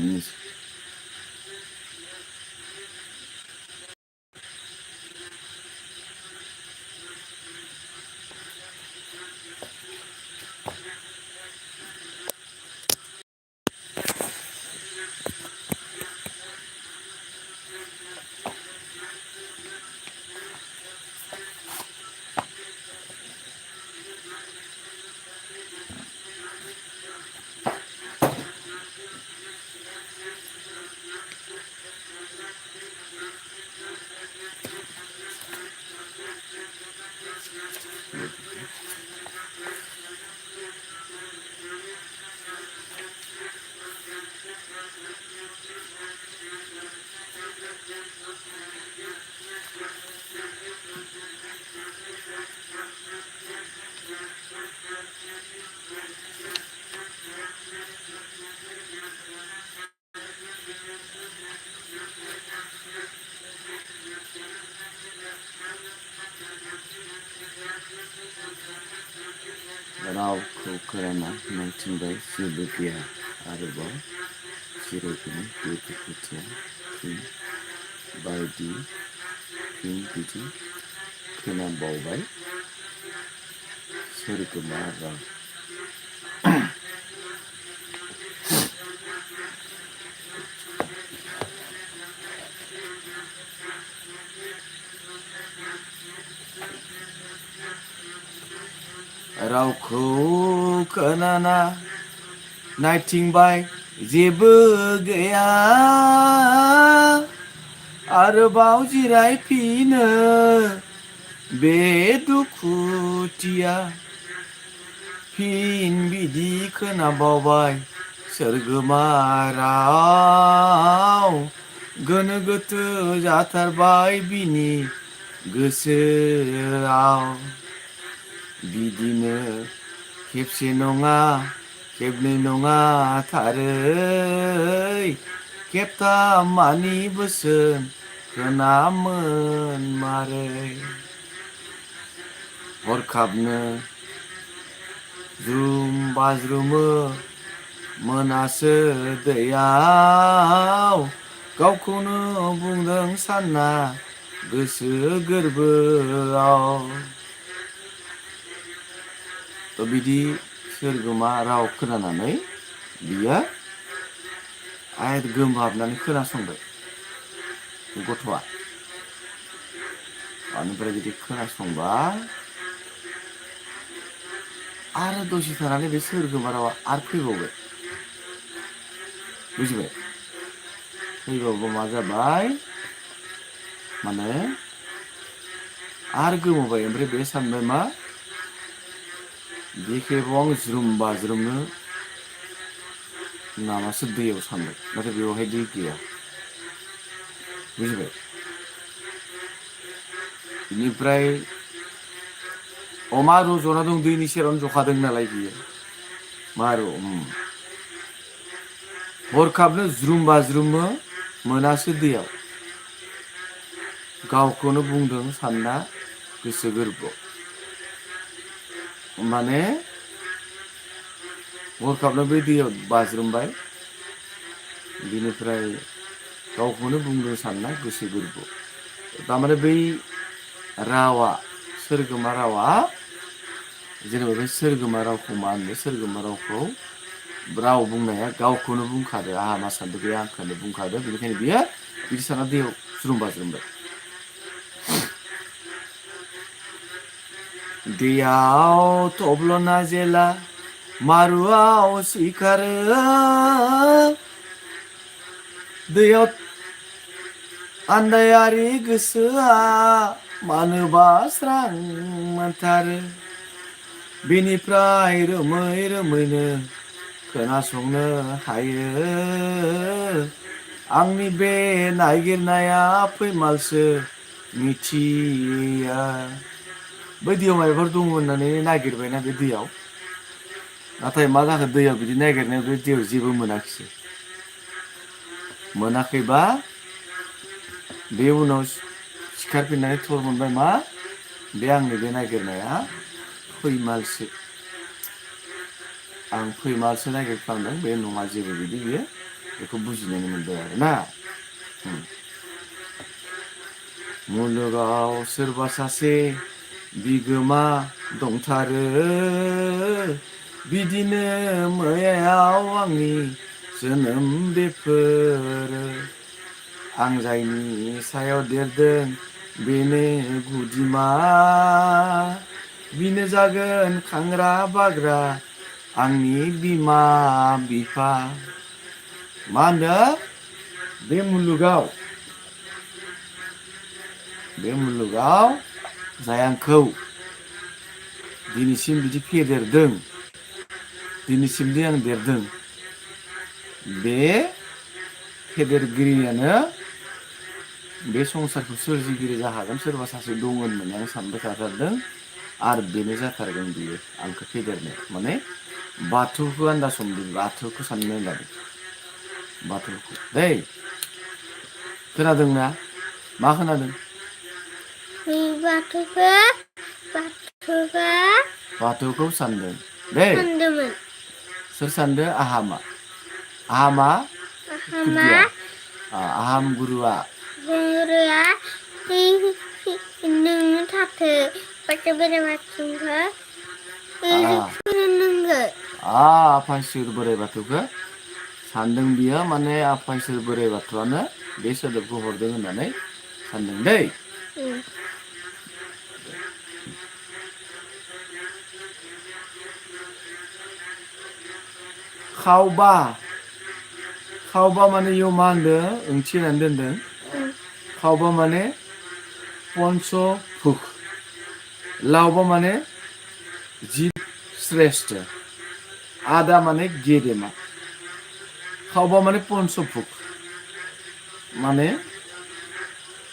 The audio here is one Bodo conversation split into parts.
फिननोसै रावखौ खोनाना नायथिंबाय जेबो गैया आरोबाव जिरायफिन दुखु खोथिया फिन बायदि फिन बिदि खोनाबावबाय सोरगोमा राव रावखौ खोनाना नायथिंबाय जेबो गैया आरोबाव जिरायफिनो बे दुखुथिया फिन बिदि खोनाबावबाय सोरगोमा राव गोनो गोथो जाथारबाय बिनि गोसोआव बिदिनो खेबसे नङा खेबनै नङा थारै खेबथाम मानि बोसोन खोनामोन मारै हरखाबनो ज्रुम बाज्रुमो मोनासो दैयाव गावखौनो बुंदों सानना गोसो गोरबोआव बिदि सोरगोमा राव खोनानानै बियो आयत गोमहाबनानै खोनासंबाय गथ'आ बेनिफ्राय बिदि खोनासंबा आरो दसे थानानै बे सोरगोमा रावा आरो फैबावबाय बुजिबाय फैबावबा मा जाबाय माने आरो गोमोबाय ओमफ्राय बे सानबाय मा बे खेबाव आं ज्रुम बाज्रुमनो नामासो दैयाव सानबाय नाथाय बेवहाय दै गैया बुजिबाय बेनिफ्राय अमा रजना दं दैनि सेरावनो जखादों नालाय बियो मारु हरखाबनो ज्रुम बाज्रुमो मोनासो दैयाव गावखौनो बुंदों सानना गोसो गोरबोआव माने हरखाबनो बे दैयाव बाज्रुमबाय बिनिफ्राय गावखौनो बुंदों सानना गोसो गोरबोआव थारमाने बै रावा सोरगोमा रावा जेनेबा बे सोरगोमा रावखौ मा होनो सोरगोमा रावखौ राव बुंनाया गावखौनो बुंखादो आहा मा सानदों बे आंखौनो बुंखादो बेनिखायनो बियो बिदि सानना दैयाव ज्रुम बाज्रुमबाय दैयाव थब्ल'ना जेला मारुआव सिखारो दैयाव आन्दायारि गोसोआ मानोबा स्रां मोनथारो बेनिफ्राय रोमै रोमैनो खोनासंनो हायो आंनि बे नागिरनाया फैमालसो मिथिया बै दैयाव माबाफोर दङ होननानै नागिरबायना बे दैयाव नाथाय मा जाखो दैयाव बिदि नागिरनायाव बे दैयाव जेबो मोनाखिसै मोनाखैबा बे उनाव सिखारफिननानै थर मोनबाय मा बे आंनि बे नागिरनाया फैमालसो आं फैमालसो नागिरफ्लांदों बे नङा जेबो बिदि बियो बेखौ बुजिनानै मोनबाय आरो ना मुलुगाव सोरबा सासे बिगोमा दंथारो बिदिनो मैयाव आंनि जोनोम बेफोरो आं जायनि सायाव देरदों बेनो गुदिमा बिनो जागोन खांग्रा बाग्रा आंनि बिमा बिफा मा होनदों बे मुलुगाव जाय आंखौ दिनैसिम बिदि फेदेरदों दिनैसिमदि आं देरदों बे फेदेरगिरियानो बे संसारखौ सोरजिगिरि जाखागोन सोरबा सासे दङ होननानै आं सानबाय थाथारदों आरो बेनो जाथारगोन बियो आंखौ फेदेरनो माने बाथौखौ आन्दाज हमदों बाथौखौ साननो लादों बाथौखौ दै खोनादोंना मा खोनादों बाथौखौ सानदों दै सोर सानदों आहामा खुदिया आहाम गुरुआ नोंनो थाथो बाथौ बोराइ बाथौखौ आफा इसोर बोराइ बाथौखौ सानदों बियो माने आफा इसोर बोराइ बाथौआनो बे सोदोबखौ हरदों होननानै सानदों दै खावबा माने इयाव मा होनदों ओंथि होनानै दोनदों खावबा माने पन्चभुक लावबा माने जिब श्रेष्ठ आदा माने गेदेमा खावबा माने पन्चभुक माने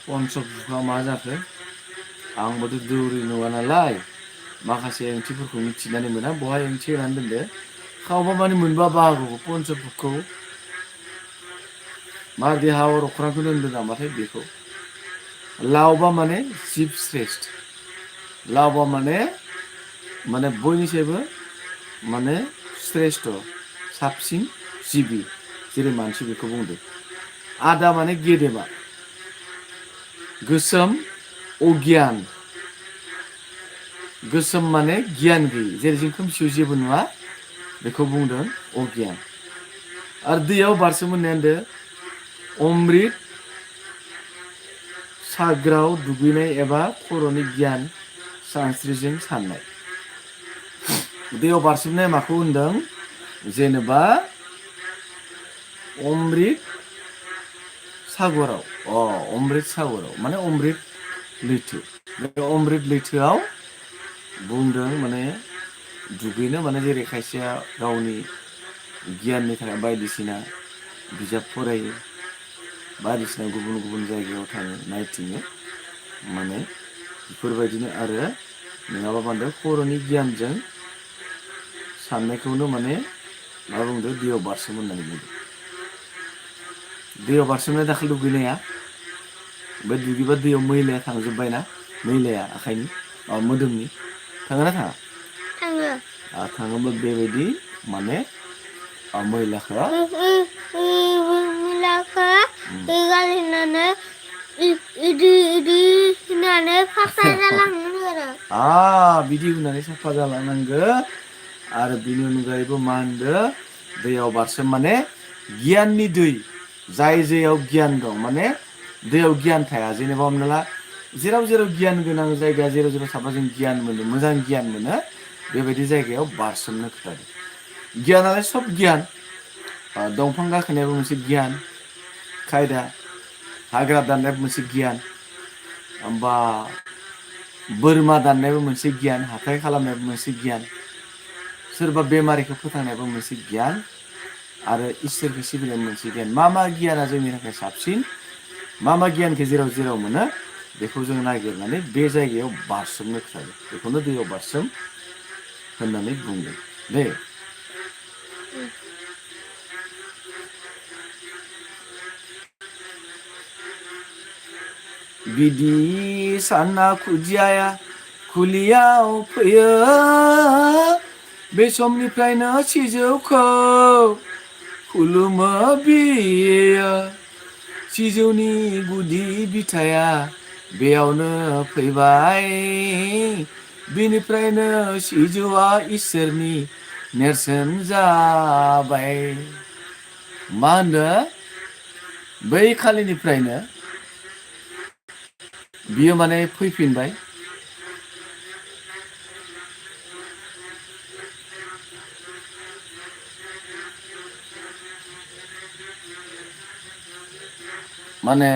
पन्चभुकआ मा जाखो आंबोथ' दौरि नङा नालाय माखासे ओंथिफोरखौ मिथिनानै मोना बहाय ओंथि होनानै दोनदो खावबा माने मोनबा बाहागोखौ पन्चभुकखौ मा देहा अख्रांखौनो होनदों नामाथाय बेखौ लावबा माने जिब श्रेष्ठ लावबा माने बयनिसायबो माने श्रेष्ठ साबसिन जिबि जेरै मानसि बेखौ बुंदों आदा माने गेदेमा गोसोम अगियान गोसोम माने गियान गैयि जेरै जों खोमसियाव जेबो नुवा बेखौ बुंदों अगियान आरो दैयाव बारसोमनाया होनदों अमृत साग्राव दुगैनाय एबा खर'नि गियान सानस्रिजों साननाय दैयाव बारसोमनाय माखौ होनदों जेनेबा अमृत सागराव माने अमृत लैथो बे अमृत लैथोआव बुंदों माने दुगैनो माने जेरै खायसेया गावनि गियाननि थाखाय बायदिसिना बिजाब फरायो बायदिसिना गुबुन गुबुन जायगायाव थाङो नायथिङो माने बेफोरबायदिनो आरो नङाबा बांद्राय खर'नि गियानजों साननायखौनो माने मा बुंदों दैयाव बारसोम होननानै बुंदों दैयाव बारसोमनाय दाखालि दुगैनाया बे दुगैबा दैयाव मैलाया थांजोब्बायना मैलाया आखाइनि मोदोमनि थाङोना थाङा थाङोब्ला बेबायदि माने मैलाखौ गालिनानै बिदि होनानै साफा जालांनांगो आरो बिनि अनगायैबो मा होनदों दैयाव बारसोम माने गियाननि दै जाय दैयाव गियान दं माने दैयाव गियान थाया जेनेबा हमना ला जेराव जेराव गियान गोनां जायगा जेराव जेराव थाबा जों गियान मोनो मोजां गियान मोनो बेबायदि जायगायाव बारसोमनो खोथादों गियानालाय सब गियान दंफां गाखोनायाबो मोनसे गियान खायदा हाग्रा दाननायाबो मोनसे गियान बा बोरमा दाननायाबो मोनसे गियान हाथाय खालामनायाबो मोनसे गियान सोरबा बेमारिखौ फोथांनायाबो मोनसे गियान आरो इसोरखौ सिबिनाय मोनसे गियान मा गियाना जोंनि थाखाय साबसिन मा गियानखौ जेराव जेराव मोनो बेखौ जों नागिरनानै बे जायगायाव बारसोमनो खोथादों बेखौनो दैयाव बारसोम होननानै बुंदों दे बिदि सानना खुदियाया खुलियाव फैयो बे समनिफ्रायनो सिजौखौ खुलुमो बियो सिजौनि गुदि बिथाया बेयावनो फैबाय बिनिफ्रायनो सिजौआ इसोरनि नेरसोन जाबाय मा होनो बै खालिनिफ्रायनो बियो माने फैफिनबाय माने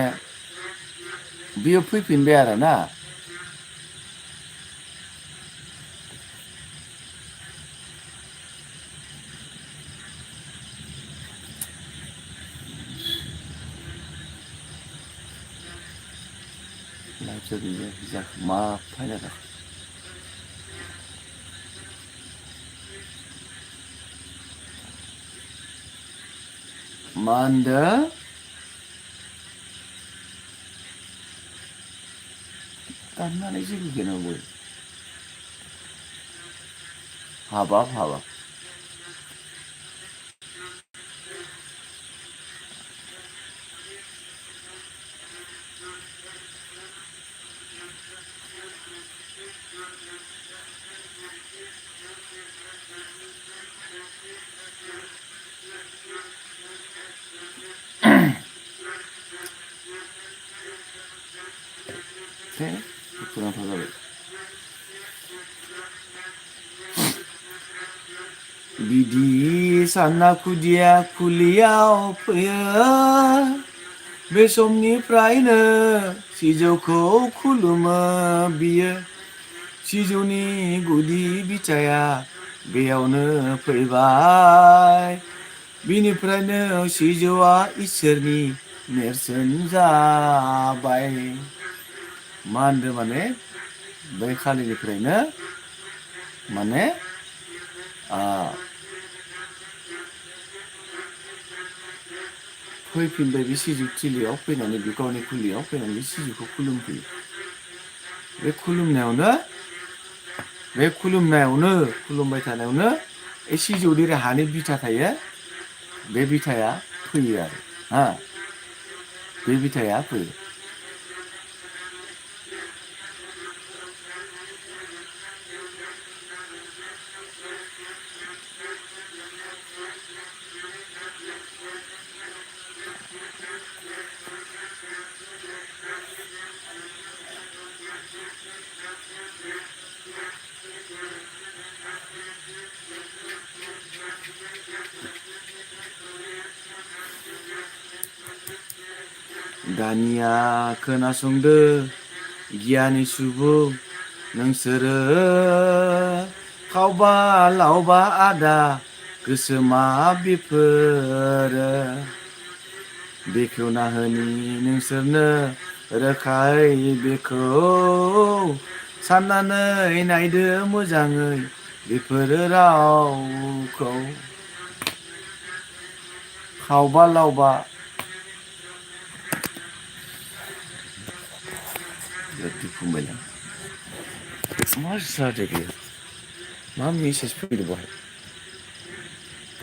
बियो फैफिनबाय आरोना मा फाइना मा होनदों दाननानै जेबो गैनांगौ हाबाब दुखुनांथाव जाबाय बिदि सानना खुदिया खुलियाव फैयो बे समनिफ्रायनो सिजौखौ खुलुमो बियो सिजौनि गुदि बिथाया बेयावनो फैबाय बिनिफ्रायनो सिजौआ इसोरनि नेरसोन जाबाय मा होनदों माने बै खालिनिफ्रायनो माने फैफिनबाय बे सिजौ थिलियाव फैनानै बे गावनि खुलियाव फैनानै बे सिजौखौ खुलुमफैयो बे खुलुमबाय थानायावनो बे सिजौनि हानि बिथा थायो बे बिथाया फैयो आरो बे बिथाया फैयो दानिया खोनासंदो गियानि सुबुं नोंसोरो खावबा लावबा आदा गोसो मा बेफोरो बेखेवना होनि नोंसोरनो रोखायै बेखौ साननानै नायदो मोजाङै बेफोरो रावखौ खावबा लावबा दुखु मोनबाय मा जादों बेयो मा मेसेज फैदों बाहाय